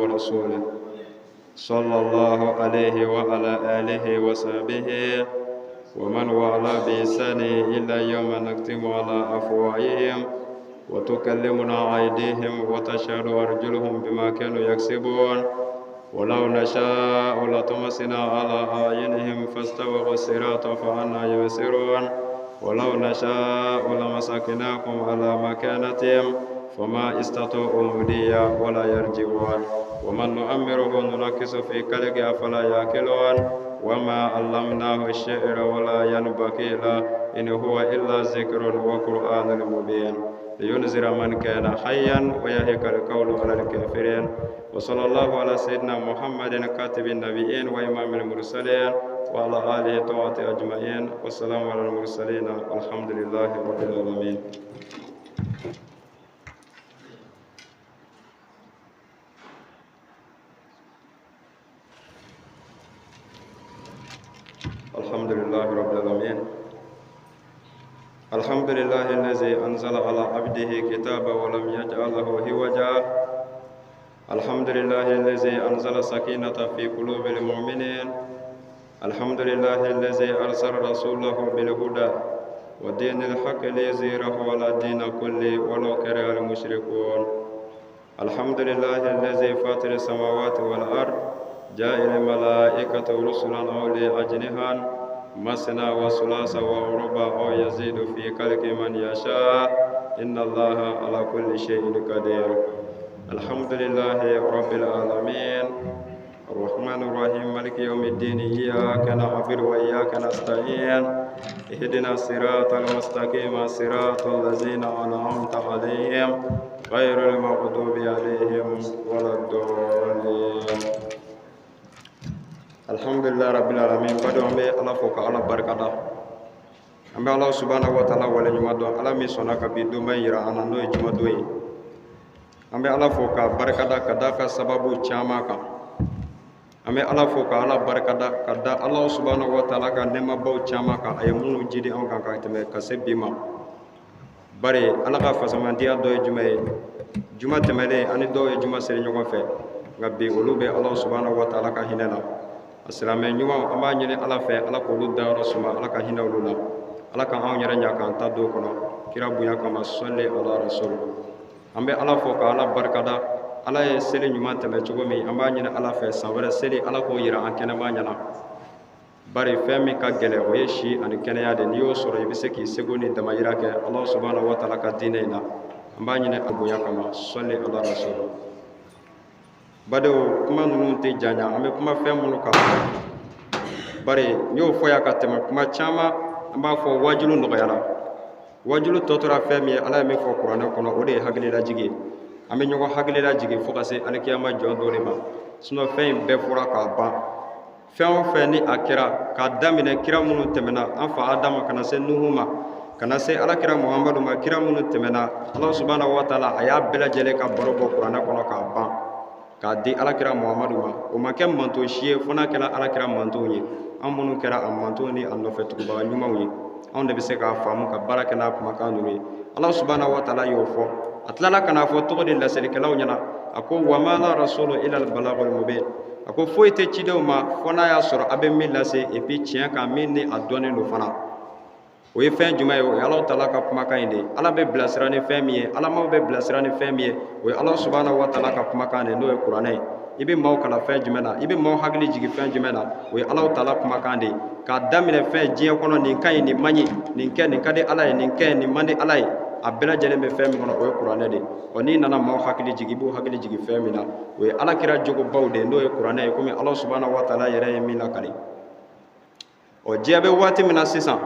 ورسوله صلى الله عليه وعلى آله وصحبه ومن والاه بإحسانه إلى يوم نختم على أفواههم وتكلمنا أيديهم وتشهد أرجلهم بما كانوا يكسبون ولو نشاء لطمسنا على أعينهم فاستبقوا الصراط فأنا يبصرون ولو نشاء لمسكناكم على مكانتهم فما استطاعوا مضيا ولا يرجعون ومن نؤمره ننكس في خلقه أفلا يعقلون وما علمناه الشعر ولا ينبغي له إن هو إلا ذكر وقرآن مبين لينذر من كان حيا ويهيك القول على الكافرين وصلى الله على سيدنا محمد كاتب النبيين وإمام المرسلين وعلى آله طاعة أجمعين والسلام على المرسلين والحمد لله رب العالمين الحمد لله رب العالمين الحمد لله الذي أنزل على عبده كتابا ولم يجعله هوجا الحمد لله الذي أنزل سكينة في قلوب المؤمنين الحمد لله الذي أرسل رسوله بالهدى ودين الحق ليظهره على الدين كله ولو كره المشركون الحمد لله الذي فاطر السماوات والأرض جاء الملائكة رسلا أولي أجنحة مثنى وثلاث ورباع أو يزيد في خلق من يشاء إن الله على كل شيء قدير الحمد لله رب العالمين الرحمن الرحيم مالك يوم الدين إياك نعبد وإياك نستعين اهدنا الصراط المستقيم صراط الذين أنعمت عليهم غير المغضوب عليهم ولا الضالين الحمد لله رب العالمين badenw an bɛ ala fo ka ala barikada an bɛ ala subahana wa taala waleɲuman dɔn ala min sɔnna ka bi donba in yira an na n'o ye jumadon ye an bɛ ala fo k'a barikada ka d'a ka sababu caman kan an bɛ ala fo ka ala barikada ka da ala subahana wa taala ka nɛɛmabaw caman kan a ye minnu jidi an kan ka tɛmɛ ka se bi ma bari ala ka fasamandiya dɔ ye jumɛn ye juma tɛmɛnen ani dɔw ye juma seli ɲɔgɔn fɛ nka bi olu bɛ ala subahana wa taala ka hinɛ na a silamɛ ɲumanw an b'a ɲini ala fɛ ala k'olu dayɔrɔ suma ala ka hinɛ olu la ala ka anw yɛrɛ ɲa k'an ta don kɔnɔ kira bonya kama sɔli ala rasul an bɛ ala fo ka ala barikada ala ye seli ɲuman tɛmɛ cogo min an b'a ɲini ala fɛ san wɛrɛ seli ala k'o yira an kɛnɛma ɲɛna bari fɛn min ka gɛlɛn o ye si ani kɛnɛya de n'i y'o sɔrɔ i bɛ se k'i seko ni damayira kɛ ala subahana wa taala ka diinɛ in na an b'a ɲini a bonya kama sɔli ala rasul badenw kuma ninnu tɛ janya an bɛ kuma fɛn minnu kan bari n y'o fɔ yan ka tɛmɛ kuma caman an b'a fɔ wajulu nɔgɔyara wajulu tɔ tora fɛn min ye ala ye min fɔ kuranɛ kɔnɔ o de ye hakililajigi ye an bɛ ɲɔgɔn hakililajigi fo ka se alikiyama jɔ don de ma sinɔn fɛn in bɛɛ fɔra k'a ban fɛn o fɛn ni a kɛra k'a daminɛ kira minnu tɛmɛna an fa adama ka na se nuhu ma ka na se alakira muhamadu ma kira minnu tɛmɛna ala subahana wa taala a y'a bɛɛ lajɛlen ka baro bɔ kuranɛ kɔnɔ k'a ban k'a di alakira muhamadu ma o ma kɛ manton si ye fo n'a kɛra alakira mantonw ye an minnu kɛra a mantonw ni a nɔfɛ tugubaga ɲumanw ye anw de bɛ se k'a faamu ka baara kɛ n'a kumakan ninnu ye ala subahana wa taala y'o fɔ a tilala ka n'a fɔ cogo di laselikɛlaw ɲɛna a ko wa ma ala rasulu ila albalagul mubin a ko foyi tɛ cidenw ma fo n'a y'a sɔrɔ a bɛ min lase et puis tiɲɛ kan min ni a dɔnnen don fana o ye fɛn jumɛn ye o ye ala taala ka kumakan in de ye ala bɛ bilasira ni fɛn min ye alamaw bɛ bilasira ni fɛn min ye o ye ala subahana wa taala ka kumakan de ye n'o ye kuranɛ ye i bɛ maaw kalan fɛn jumɛn na i bɛ maaw hakili jigin fɛn jumɛn na o ye ala taala kumakan de ye k'a daminɛ fɛn diɲɛ kɔnɔ nin ka ɲi nin man ɲi nin kɛ nin ka di ala ye nin kɛ nin man di ala ye a bɛɛ lajɛlen bɛ fɛn min kɔnɔ o ye kuranɛ de ye ɔ n'i nana maaw hakili jigin i b'u hakili jigin fɛn min na o ye ala kira jogobaw de ye n'o ye kuranɛ ye komi ala subahana wa taala yɛrɛ ye min lakali ɔ diɲɛ bɛ waati min na sisan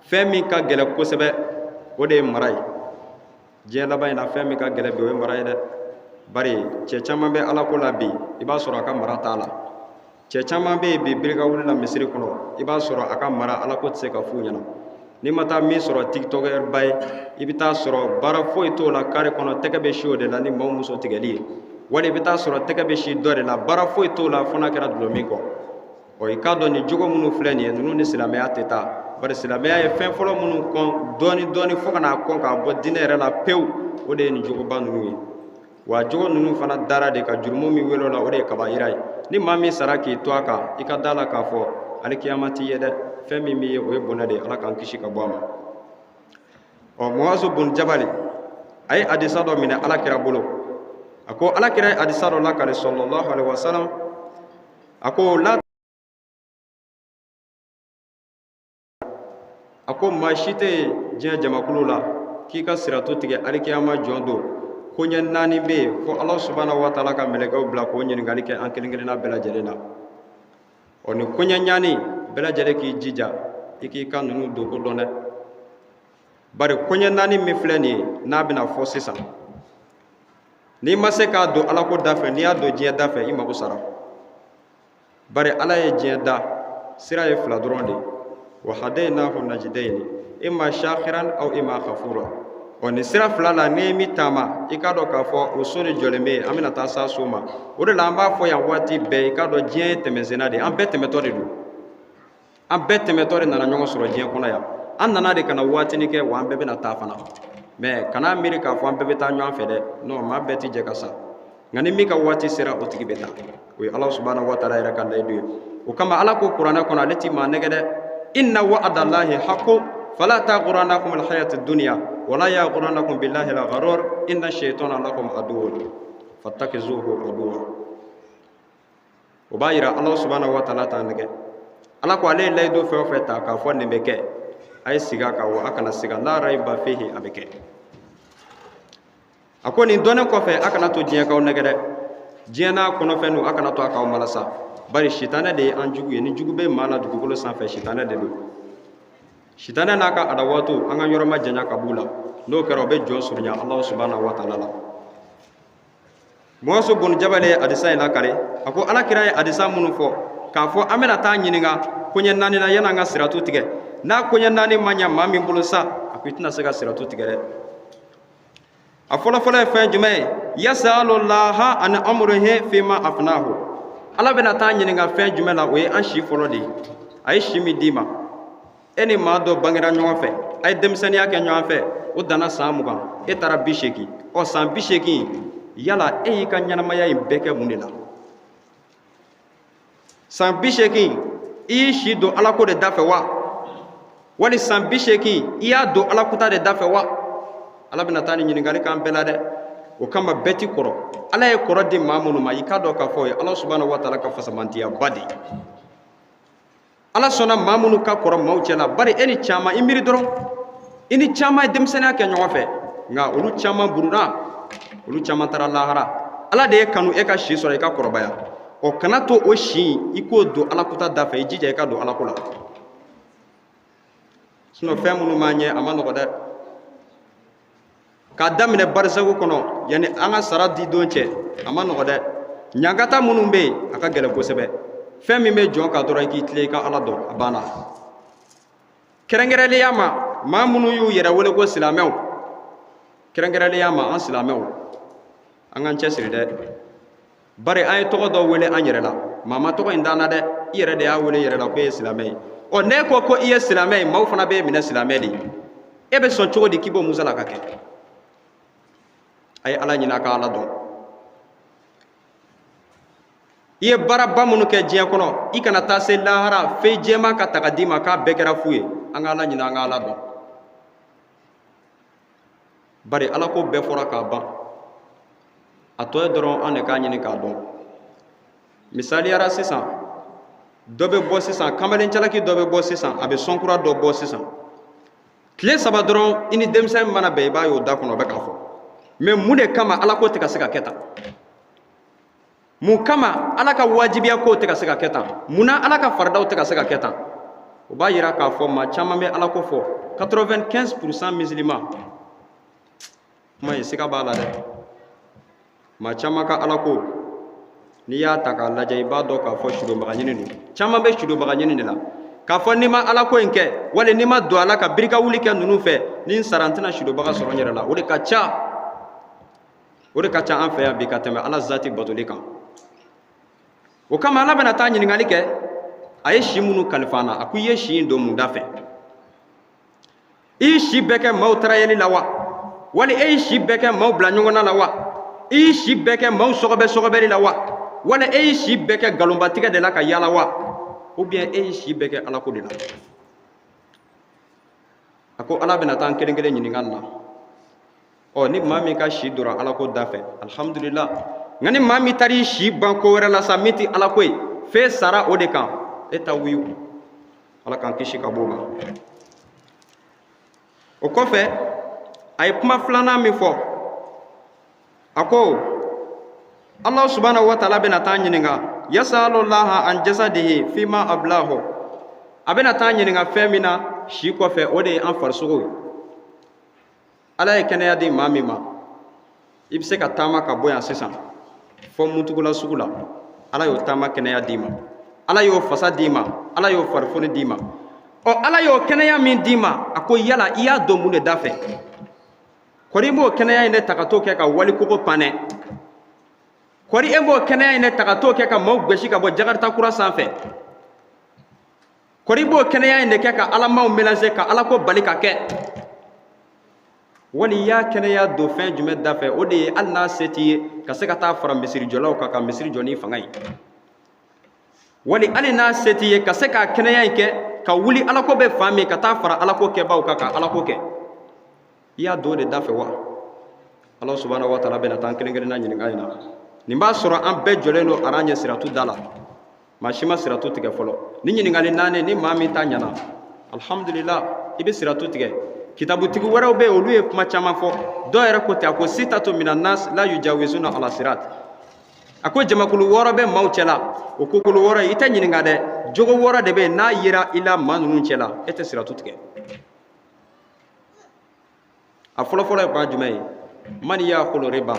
fɛn min ka gɛlɛn kosɛbɛ o de ye mara ye diɲɛ laban in na fɛn min ka gɛlɛn bi o ye mara ye dɛ bari cɛ caman bɛ ala ko la bi i b'a sɔrɔ a ka mara t'a la cɛ caman bɛ yen bi birika wuli la misiri kɔnɔ i b'a sɔrɔ a ka mara ala ko tɛ se ka f'u ɲɛna n'i ma taa min sɔrɔ tiktɔkɛr ba ye i bɛ taa sɔrɔ baara foyi t'o la kare kɔnɔ tɛgɛ bɛ si o de la ni maaw muso tigɛli ye wali i bɛ taa sɔrɔ tɛgɛ bɛ si dɔ de la baara foyi t'o la fo n'a kɛra dulɔmin kɔ ɔ i k'a dɔn nin jogo minnu filɛ nin ye ninnu ni silamɛya tɛ taa bari silamɛya ye fɛn fɔlɔ minnu kɔn dɔɔni dɔɔni fo ka n'a kɔn k'a bɔ diinɛ yɛrɛ la pewu o de ye nin jogoba ninnu ye Wa jogo ninnu fana dara de ka jurumu min wele o la, o de ye kabayira ye. Ni maa min sara k'i to a kan, i ka da la k'a fɔ alikiyama t'i ye dɛ. Fɛn min b'i ye, o ye bɔnɛ de ye. Ala k'an kisi ka bɔ a ma. Ɔ, Muazu bun Jabali, a ye hadisa dɔ minɛ Ala kira bolo. A ko Ala kira ye hadisa dɔ lakale, sallallahu alaihi wasallam, a ko la, a ko maa si tɛ yen diɲɛ jamakulu la k'i ka siratu tigɛ alikiyama jɔn don. Koɲɛ naani bɛ yen fo Ala subahana wa taala ka mɛlɛkɛw bila k'o ɲininkali kɛ an kelen kelenna bɛɛ lajɛlen na. Ɔ, nin koɲɛ naani, bɛɛ lajɛlen k'i jija i k'i ka ninnu don ko dɔn dɛ. Bari koɲɛ naani min filɛ nin ye, n'a bɛna fɔ sisan, n'i ma se k'a don Alako da fɛ, n'i y'a don diɲɛ da fɛ, i mago sara. Bari Ala ye diɲɛ da, sira ye fila dɔrɔn de: wa hadaynahu najdayni, imma shakiran aw imma kafura. Ɔ, nin sira fila la, n'i ye min taama, i k'a dɔn k'a fɔ o so de jɔlen bɛ yen, an bɛna taa s'a so ma. O de la an b'a fɔ yan waati bɛɛ, i k'a dɔn diɲɛ ye tɛmɛsenna de ye, an bɛɛ tɛmɛtɔ de don. An bɛɛ tɛmɛtɔ de nana ɲɔgɔn sɔrɔ diɲɛ kɔnɔ yan. An nana de ka na waatinin kɛ, wa an bɛɛ bɛna taa fana. Mɛ kana miiri k'a fɔ an bɛɛ bɛ taa ɲɔgɔn fɛ dɛ. Non, maa bɛɛ ti jɛ ka sa, nka ni min ka waati sera, o tigi bɛ taa. O ye Ala subahana wa taala yɛrɛ ka layidu ye. O kama Ala ko Kuranɛ kɔnɔ, ale ti maa nɛgɛ dɛ: inna wa'adallahi haqqun fala taghurrannakum alhayatu dunya wala yaghurrannakum billahi algharur, inna shaytana lakum aduwwun fattakizuhu aduwwa. O b'a yira Ala subahana wa taala t'an nɛgɛ. Ala ko ale ye layidu fɛn o fɛn ta k'a fɔ nin bɛ kɛ, a ye sigi a kan, wa a kana siga, la raiba fihi, a bɛ kɛ. A ko nin dɔnnen kɔfɛ, a kana to diɲɛ k'aw nɛgɛ dɛ. Diɲɛ n'a kɔnɔfɛn nu, a kana to a k'aw malasa. Bari sitanɛ de ye an jugu ye. Ni jugu bɛ maa la dugukolo sanfɛ, sitanɛ de don. Sitanɛ n'a ka adawatu, an ka yɔrɔ ma janya ka b'u la. N'o kɛra, o bɛ jɔn surunya Ala subahana wa taala la. Muazu bun Jabal ye hadisa in lakale. A ko Ala kira ye hadisa minnu fɔ k'a fɔ an bɛna taa ɲininka koɲɛ naani na yan'an ka siratu tigɛ, n'a koɲɛ naani ma ɲa maa min bolo sa, a ko i tɛna se ka siratu tigɛ dɛ. A fɔlɔfɔlɔ ye fɛn jumɛn ye? Yasalulaha an umrihi fima afnahu. Ala bɛna taa ɲininka fɛn jumɛn la? O ye an si fɔlɔ de ye. A ye si min d'i ma, e ni maa dɔ bangera ɲɔgɔn fɛ, a ye denmisɛnninya kɛ ɲɔgɔn fɛ, o danna san 20, e taara 80. Ɔ, san 80, yala e y'i ka ɲɛnamaya in bɛɛ kɛ mun de la? San 80, i y'i si don Alako de da fɛ wa, wali san 80, i y'a don Alakuta de da fɛ wa? Ala bɛna taa ni ɲininkali k'an bɛɛ la dɛ. O kama bɛɛ ti kɔrɔ. Ala ye kɔrɔ di maa minnu ma, i k'a dɔn k'a fɔ o ye Ala subahana wa taala ka fasamantiyaba de ye. Ala sɔnna maa minnu ka kɔrɔ maaw cɛ la. Bari e ni caman, i miiri dɔrɔn, i ni caman ye denmisɛnninya kɛ ɲɔgɔn fɛ, nka olu caman buruna, olu caman taara lahara. Ala de ye kanu e ka si sɔrɔ, i ka kɔrɔbaya. Ɔ, kana to o si i k'o don Alakuta da fɛ. I jija i ka don Alako la. Sinon fɛn minnu b'an ɲɛ, a ma nɔgɔ dɛ. K'a daminɛ barisaku kɔnɔ yanni an ka sara di don cɛ, a ma nɔgɔ dɛ. Ɲangata minnu bɛ yen, a ka gɛlɛn kosɛbɛ. Fɛn min bɛ jɔn kan dɔrɔn, i k'i tilen i ka Ala dɔn, a banna. Kɛrɛnkɛrɛnnenya ma, maa minnu y'u yɛrɛ wele ko silamɛw, kɛrɛnkɛrɛnnenya ma an silamɛw, an k'an cɛsiri dɛ. Bari an ye tɔgɔ dɔ wele an yɛrɛ la, maa ma tɔgɔ in d'an na dɛ. I yɛrɛ de y'a wele i yɛrɛ la ko e ye silamɛ ye. Ɔ, n'e ko ko i ye silamɛ ye, maaw fana b'e minɛ silamɛ de ye. E bɛ sɔn cogo di k'i b'o musala ka kɛ? A ye Ala ɲini, a ka Ala dɔn. I ye baaraba minnu kɛ diɲɛ kɔnɔ, i kana taa se lahara fɛn jɛman ka ta ka d'i ma k'a bɛɛ kɛra fu ye. An ka Ala ɲini, an ka Ala dɔn. Bari Ala ko bɛɛ fɔra k'a ban, a tɔ ye dɔrɔn an de k'a ɲini k'a dɔn. Misaliyara sisan, dɔ bɛ bɔ sisan, kamalen calaki dɔ bɛ bɔ sisan, a bɛ son kura dɔ bɔ sisan. Tile 3 dɔrɔn, i ni denmisɛn mana bɛn, i b'a ye o da kɔnɔ, o bɛ k'a fɔ. Mɛ mun de kama Ala ko tɛ ka se ka kɛ tan? Mun kama Ala ka wajibiya kow tɛ ka se ka kɛ tan? Mun na Ala ka faridaw tɛ ka se ka kɛ tan? O b'a yira k'a fɔ maa caman bɛ Ala ko fɔ, 95% musulman. Kuma in, siga b'a la dɛ. Maa caman ka Ala ko, n'i y'a ta k'a lajɛ, i b'a dɔn k'a fɔ sudonbaga ɲini don. Caman bɛ sudonbaga ɲini de la k'a fɔ n'i ma Ala ko in kɛ, wali n'i ma don a la ka birika wuli kɛ ninnu fɛ, ni n sara, n tɛna sudonbaga sɔrɔ n yɛrɛ la. O de ka ca, o de ka ca an fɛ yan bi ka tɛmɛ Ala zati batoli kan. O kama Ala bɛna taa ɲininkali kɛ a ye si minnu kalifa an na. A ko i ye si in don mun da fɛ? I y'i si bɛɛ kɛ maaw tarayɛli la wa, wali e y'i si bɛɛ kɛ maaw bila ɲɔgɔn na la wa? I y'i si bɛɛ kɛ maaw sɔgɔbɛ sɔgɔbɛli la wa? Wala e y'i si bɛɛ kɛ nkalonbatigɛ de la ka yaala wa? Ou bien e y'i si bɛɛ kɛ alako de la? A ko Ala bɛna taa an kelen kelen ɲininka nin na. Ɔ, ni maa min ka si donna alako da fɛ, alhamdulillah. Nka ni maa min taara i si ban ko wɛrɛ la sa min tɛ alako ye, f'e sara o de kan, e ta wuyu. Ala k'an kisi ka b'o ma. O kɔfɛ, a ye kuma filanan min fɔ, a ko Allah subhanahu wa taala bɛna taa ɲininka, yasalulaha an jasadihi fima ablahu. A bɛna taa ɲininka fɛn min na si kɔfɛ, o de ye an farisogo ye. Ala ye kɛnɛya di maa min ma, i bɛ se ka taama ka bɔ yan sisan fɔ Mutugula sugu la. Ala y'o taama kɛnɛya d'i ma, Ala y'o fasa d'i ma, Ala y'o farifoni d'i ma. Ɔ, Ala y'o kɛnɛya min d'i ma, a ko yala i y'a don mun de da fɛ? Kɔri i m'o kɛnɛya in de ta ka t'o kɛ ka wali kogo panɛ? Kɔri e m'o kɛnɛya in de ta ka t'o kɛ ka maaw gosi ka bɔ Jakarta kura sanfɛ? Kɔri i b'o kɛnɛya in de kɛ ka alamaw mélanger, ka alako bali ka kɛ? Wali i y'a kɛnɛya don fɛn jumɛn da fɛ? O de ye hali n'a se t'i ye ka se ka taa fara misirijɔlaw kan ka misiri jɔ n'i fanga ye, wali hali n'a se t'i ye ka se k'a kɛnɛya in kɛ ka wuli alako bɛ fan min, ka taa fara alako kɛbaaw kan ka alako kɛ, i y'a don o de da fɛ wa? Ala subahana wa taala bɛna taa an kelen kelenna ɲininka in na. Nin b'a sɔrɔ an bɛɛ jɔlen don aran ɲɛ siratu da la, maa si ma siratu tigɛ fɔlɔ. Ni ɲininkali naani ni maa min ta ɲɛna, alhamdulillah, i bɛ siratu tigɛ. Kitabutigi wɛrɛw bɛ yen, olu ye kuma caman fɔ. Dɔw yɛrɛ ko ten, a ko sitatu mina nas la yujawizuna ala sirat. A ko jamakulu 6 bɛ maaw cɛla. O ko kulu 6, i tɛ ɲininka dɛ, jogo 6 de bɛ yen, n'a yera i la maa ninnu cɛla, e tɛ siratu tigɛ. A fɔlɔfɔlɔ ye maa jumɛn ye? Man yakulu riba,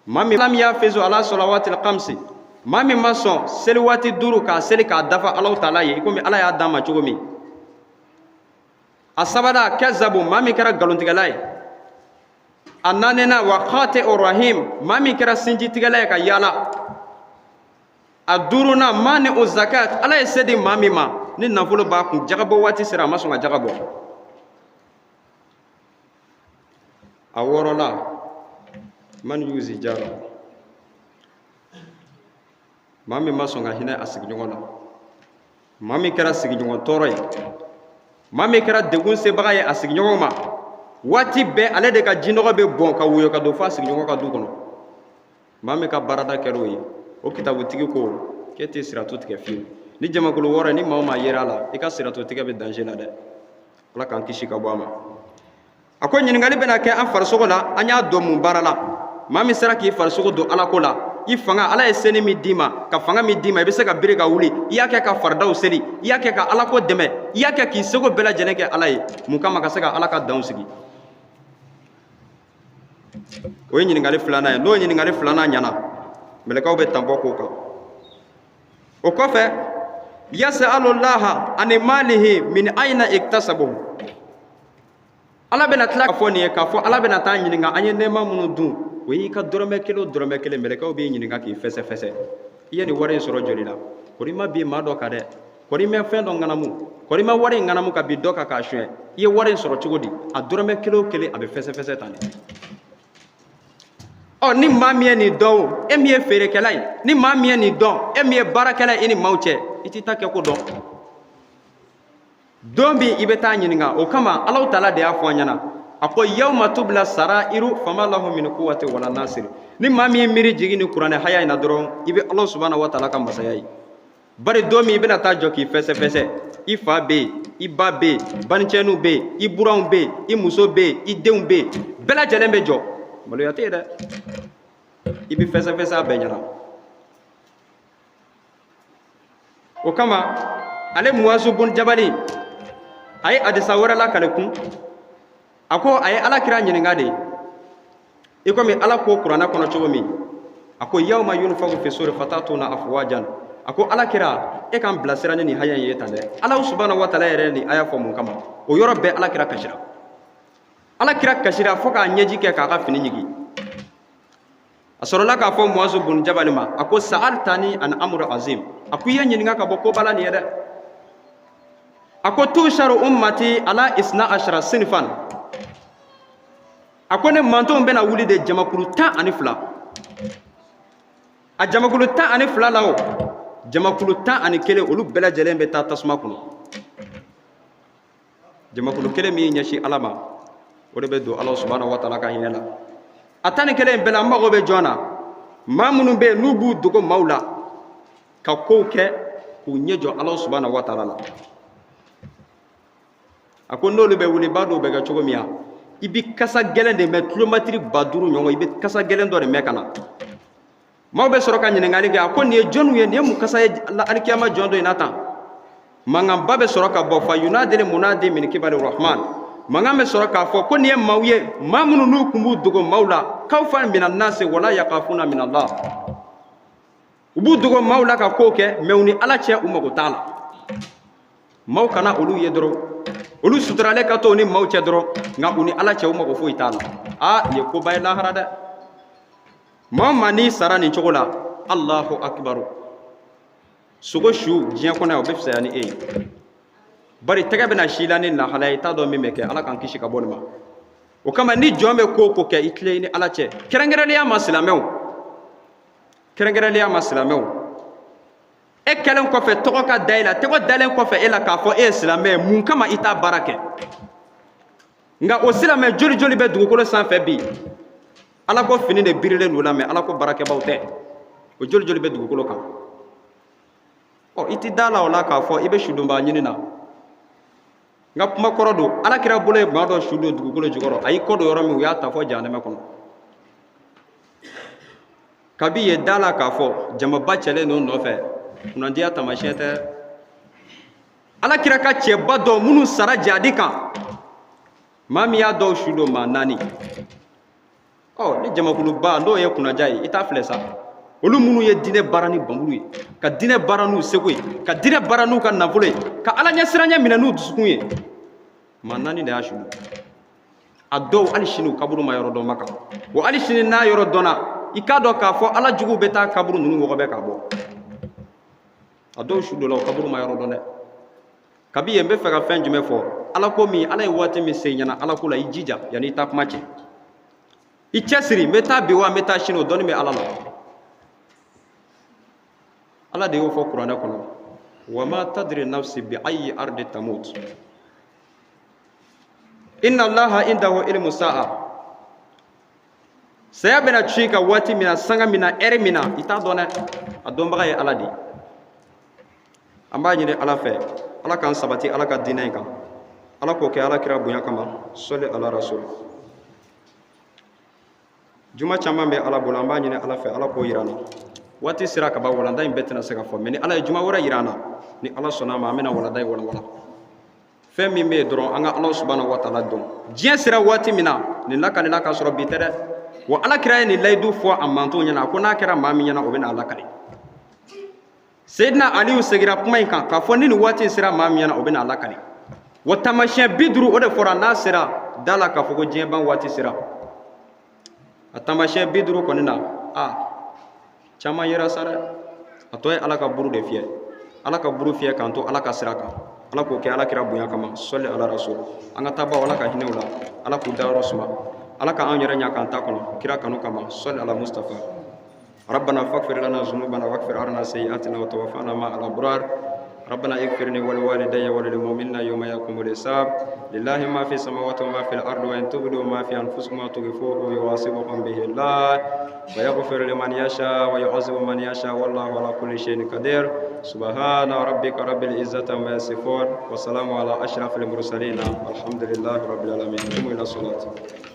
maa min lam yafizu ala salawatil kamsi, maa min ma sɔn seli waati 5 k'a seli k'a dafa Alahu taala ye i komi Ala y'a d'a ma cogo min. A sabanan, kazabu, maa min kɛra nkalontigɛla ye. A naaninan, wa qati'u rahim, maa min kɛra sinjitigɛla ye ka yaala. A duurunan, mani'u zakat, Ala ye se di maa min ma, ni nafolo b'a kun, jagabɔ waati sera, a ma sɔn ka jaga bɔ. A wɔɔrɔnan, man yuzi jara, maa min ma sɔn ka hinɛ a sigiɲɔgɔn na, maa min kɛra sigiɲɔgɔn tɔɔrɔ ye, maa min kɛra degun sebaga ye a sigiɲɔgɔn ma, waati bɛɛ ale de ka jinɔgɔ bɛ bɔn ka woyo ka don fo a sigiɲɔgɔn ka du kɔnɔ, maa min ka baarada kɛra o ye. O kitabutigi ko k'e tɛ siratu tigɛ fiyewu. Ni jamakulu 6, ni maa o maa yera a la, i ka siratu tigɛ bɛ danger la dɛ. Ala k'an kisi ka bɔ a ma. A ko ɲininkali bɛna kɛ an farisogo la, an y'a don mun baara la? Maa min sera k'i farisogo don ala ko la, i fanga, Ala ye seni min d'i ma, ka fanga min d'i ma, i bɛ se ka biri ka wuli, i y'a kɛ ka faridaw seli, i y'a kɛ ka ala ko dɛmɛ, i y'a kɛ k'i seko bɛɛ lajɛlen kɛ Ala ye mun kama? Ka se ka Ala ka danw sigi. O ye ɲininkali filanan ye. N'o ɲininkali filanan ɲɛna, mɛlɛkɛw bɛ tanbɔ k'o kan. O kɔfɛ, yasalulaha ani malihi min ayina iktasabu. Ala bɛna tila k'a fɔ nin ye, k'a fɔ Ala bɛna taa ɲininka an ye nɛɛma minnu dun. O y'i ka dɔrɔmɛ kelen o dɔrɔmɛ kelen, mɛlɛkɛw b'i ɲininka k'i fɛsɛfɛsɛ. I ye nin wari in sɔrɔ joli la? Kɔri i ma bin maa dɔ kan dɛ? Kɔri i ma fɛn dɔ ŋanamu? Kɔri i ma wari in ŋanamu ka bin dɔ kan k'a suɲɛ? I ye wari in sɔrɔ cogo di? A dɔrɔmɛ kelen o kelen, a bɛ fɛsɛfɛsɛ tan de. Ɔ, ni maa min ye nin dɔn, o e min ye feerekɛla ye, ni maa min ye nin dɔn, e min ye baarakɛla ye, i ni maaw cɛ, i t'i ta kɛ ko dɔn. Don min i bɛ taa ɲininka, o kama Alahu taala de y'a fɔ an ɲɛna, a ko yawma tubla sarairu fama lahu min quwwati wala nasir. Ni maa min ye miiri jigin ni kuranɛ haya in na dɔrɔn, i bɛ Alahu subahana wa taala ka masaya ye. Bari don min i bɛna taa jɔ k'i fɛsɛfɛsɛ, i fa bɛ yen, i ba bɛ yen, banicɛninw bɛ yen, i buranw bɛ yen, i muso bɛ yen, i denw bɛ yen, bɛɛ lajɛlen bɛ jɔ, maloya tɛ yen dɛ, i bɛ fɛsɛfɛsɛ a bɛɛ ɲɛna. O kama ale Muwazu bun Jabali, a ye hadisa wɛrɛ lakale kun. A ko a ye Ala kira ɲininka de, i komi Ala ko kuranɛ kɔnɔ cogo min, a ko yawma yunfaku fi suri fatatuna afwajan. A ko Ala kira, e k'an bilasira ni nin haya in ye tan dɛ. Ala subahana wa taala yɛrɛ nin aya fɔ mun kama? O yɔrɔ bɛɛ Ala kira kasira, Ala kira kasira fo k'a ɲɛji kɛ k'a ka fini ɲigi. A sɔrɔla k'a fɔ Muwazu bun Jabali ma, a ko sa'altani an amru azim. A ko i ye ɲininka ka bɔ koba la nin ye dɛ. A ko tusharu ummati ala isna ashara sinfan. A ko ne mantonw bɛna wuli de jamakulu 12. A jamakulu 12 la, o jamakulu 11, olu bɛɛ lajɛlen bɛ taa tasuma kɔnɔ. Jamakulu kelen min ɲɛsin Ala ma, o de bɛ don Ala subahana wa taala ka hinɛ la. A 11 in bɛɛ la, n mago bɛ jɔn na? Maa minnu bɛ yen n'u b'u dogo maaw la ka kow kɛ k'u ɲɛ jɔ Ala subahana wa taala la. A ko n'olu bɛ wuli, b'a dɔn o bɛ kɛ cogo min ya? I bɛ kasa gɛlɛn de mɛn kilomɛtiri 5000 ɲɔgɔn, i bɛ kasa gɛlɛn dɔ de mɛn ka na. Maaw bɛ sɔrɔ ka ɲininkali kɛ, a ko nin ye jɔnniw ye? Nin ye mun kasa ye alikiyama jɔn dɔ in na tan? Mankanba bɛ sɔrɔ ka bɔ, fa yunadili munadi min kibali rahman. Mankan bɛ sɔrɔ k'a fɔ ko nin ye maaw ye, maa minnu n'u tun b'u dogo maaw la, kawfan mina nasi wala yakafuna min Allah. U b'u dogo maaw la ka kow kɛ, mɛ u ni Ala cɛ, u mago t'a la. Maaw kana olu ye dɔrɔn, olu suturalen ka to u ni maaw cɛ dɔrɔn, nka u ni Ala cɛ, u mago foyi t'a la. Aa, nin ye koba ye lahara dɛ. Maa o maa n'i sara nin cogo la, Allahu akibaru, sogo su diɲɛ kɔnɔ yan, o bɛ fisaya ni e ye. Bari tɛgɛ bɛna si la ni lahalaya, i t'a dɔn min bɛ kɛ. Ala k'an kisi ka bɔ nin ma. O kama, ni jɔn bɛ ko o ko kɛ, i tilen i ni Ala cɛ, kɛrɛnkɛrɛnnenya ma silamɛw, kɛrɛnkɛrɛnnenya ma silamɛw. E kɛlen kɔfɛ tɔgɔ ka da e la, tɔgɔ dalen kɔfɛ e la k'a fɔ e ye silamɛ ye, mun kama i t'a baara kɛ? Nka o silamɛ joli joli bɛ dugukolo sanfɛ bi, Ala ko fini de birilen don la, mɛ Ala ko baarakɛbaw tɛ. O joli joli bɛ dugukolo kan? Ɔ, i ti da la o la k'a fɔ i bɛ sudonbaa ɲini na. N ka kuma kɔrɔ don. Ala kira bolo ye maa dɔ su don dugukolo jukɔrɔ, a y'i kɔ don yɔrɔ min, u y'a ta fɔ jahanɛmɛ kɔnɔ. Kabi yen, da la k'a fɔ jamaba cɛlen don nɔfɛ, kunnandiya taamasiyɛn tɛ. Ala kira ka cɛba dɔw minnu sara jadi kan, maa min y'a dɔw su don, maa 4. Ɔ, ni jamakuluba n'o ye kunnaja ye, i t'a filɛ sa. Olu minnu ye diinɛ baara ni banburu ye, ka diinɛ baara n'u seko ye, ka diinɛ baara n'u ka nafolo ye, ka Ala ɲɛsiranɲɛ minɛ n'u dusukun ye, maa 4 de y'a su don. A dɔw hali sini u kaburu ma yɔrɔ dɔn Maka wa. Hali sini n'a yɔrɔ dɔnna, i k'a dɔn k'a fɔ Ala juguw bɛ taa kaburu ninnu wɔgɔbɛ k'a bɔ. A dɔw su dɔ la, o kaburu ma yɔrɔ dɔn dɛ. Kabi yen, n bɛ fɛ ka fɛn jumɛn fɔ? Ala ko min, Ala ye waati min se ɲɛna Ala ko la, i jija yanni i taa kuma cɛ, i cɛsiri. N bɛ taa bi wa n bɛ taa sini, o dɔnni bɛ Ala la. Ala de y'o fɔ kuranɛ kɔnɔ: wa ma tadri nafsi bi ayi ardi tamut inna allaha indahu ilmu sa'a. Saya bɛna cun i kan waati min na, sanga min na, ɛri min na, i t'a dɔn dɛ. A dɔnbaga ye Ala de ye. An b'a ɲini Ala fɛ, Ala k'an sabati Ala ka diinɛ in kan. Ala k'o kɛ Ala kira bonya kama. Sɔli ala rasul. Juma caman bɛ Ala bolo, an b'a ɲini Ala fɛ, Ala k'o yira an na. Waati sera ka ban, walanda in bɛɛ tɛna se ka fɔ, mɛ ni Ala ye juma wɛrɛ yira an na, ni Ala sɔnna a ma, an bɛna walanda in walawala. Fɛn min bɛ yen dɔrɔn, an ka Ala subahana wa taala dɔn. Diɲɛ sera waati min na, nin lakalila k'a sɔrɔ bi tɛ dɛ. Wa Ala kira ye nin layidu fɔ a mantonw ɲɛna, a ko n'a kɛra maa min ɲɛna, o bɛna a lakali. Seyidina Aliyu segira kuma in kan k'a fɔ ni nin waati in sera maa min ɲɛna, o bɛna a lakali. Wa taamasiyɛn 50, o de fɔra, n'a sera, da la k'a fɔ ko diɲɛ ban waati sera. A taamasiyɛn 50 kɔni na, a caman yera sa dɛ. A tɔ ye Ala ka buru de fiyɛ, Ala ka buru fiyɛ k'an to Ala ka sira kan. Ala k'o kɛ Ala kira bonya kama. Sɔli ala rasul. An ka taabaw, Ala ka hinɛ u la, Ala k'u dayɔrɔ suma, Ala ka anw yɛrɛ ɲa k'an ta kɔnɔ kira kanu kama. Sɔli ala Mustafa. ربنا فاغفر لنا ذنوبنا واغفر عنا سيئاتنا وتوفنا مع الأبرار. ربنا اغفر لي ولوالدي وللمؤمنين يوم يقوم الحساب. لله ما في السماوات وما في الأرض، وإن تبدوا ما في أنفسكم وتخفوه يحاسبكم به الله، ويغفر لمن يشاء ويعذب من يشاء، والله على كل شيء قدير. سبحان ربك رب العزة عما يصفون، وسلام على أشرف المرسلين، والحمد لله رب العالمين. قوموا إلى الصلاة.